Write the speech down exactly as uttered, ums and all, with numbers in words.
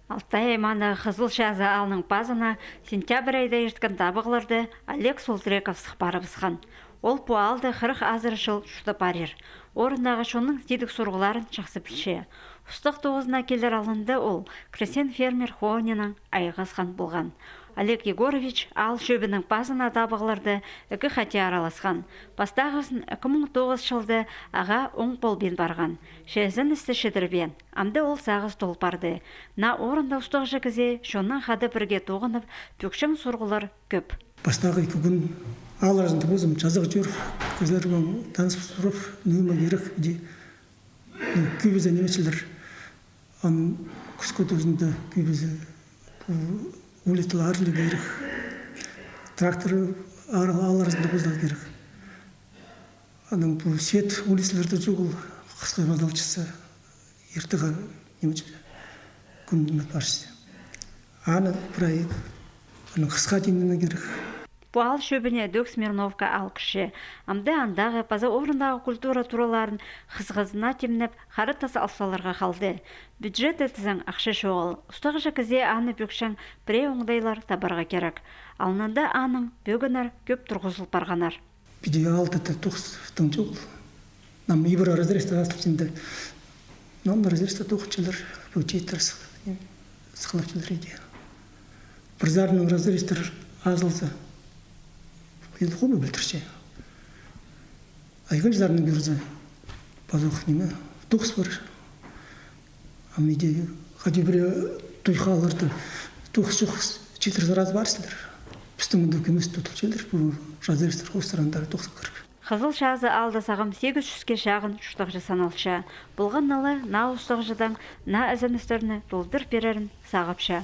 Алтай аймааның Хызыл Чазы аалның пазына сентябрь айда ирткен табығларда Олег Султреков сых парыбысхан. Ол пу аалда хырых азыра чыл чуртап парир. Орындағы чонның тидік сурығларын чахсы пілче. Устағ тоғызына килер алнында ол крестьян-фермер хонинең айғасхан полған. Олег Егорович аал чӧбінің пазына табығларда ікі хати араласхан. Пастағызын ікі муң тоғызынҷы чылда ағаа оң полбин парған. Че ізеністі чідірбеен. Амды ол сағыс тол парды. Наа орында устағҷы кізее чоннаң хада пірге тоғынып, пӧкчең сурығлар кӧп. Пастағы ікі кӱн аал аразында позым чазағ чӧріп, кізілернең таныс сурып, ниме кирек, иди. Ну, кӧбізі ниме чыллар. Ам кӱскӱ тузында кӧбізі пу улицалар арлығ кирек. Трактор аал аразында позылар кирек. Анаң пу свет улицаларда чоғыл, хысха пазылчатса, иртіге ниме чізе, кӱн ниме парчатса. Аны прай, анаң хысха тиңнеме кирек. Пу аал чӧбіне тӧӧк Смирновка аал кірче. Амды андағы паза орындағы культура тураларын хысхазына тимнеп, хара тас ал саларға халды. Бюджетте тізең ахча чоғыл. Устағҷы кізее аны пӧкчең пірее оңдайлар табарға кирек. Алнында аның пӧгіннер кӧп турғызыл парғаннар. Піди аалда тоғыс тың чоғыл. Нам ибіре разрезтер азылча, анда. Нам разрезтер тоғынчалар, пу чииттер сыхлапчалар иди. Пір саринаң разрезтер азылза, хомай пілдірче. А ікінҷі саринаң кӧрзе, пазох ниме, тоғыс пар. Ам иди, хайди пірее той хаалларда тоғыс чох, чииттер сразу парчалар. Пістің мында кӧмес тудылчалар, пу разрезтер хоостыра андары тоғыс кіріп. Хызыл Чазы аалда сағам сигіс чӱске чағын чуртағҷы саналча. Полған на ла наа устағҷыдаң наа ізеністерні толдыр пирерін сағапча.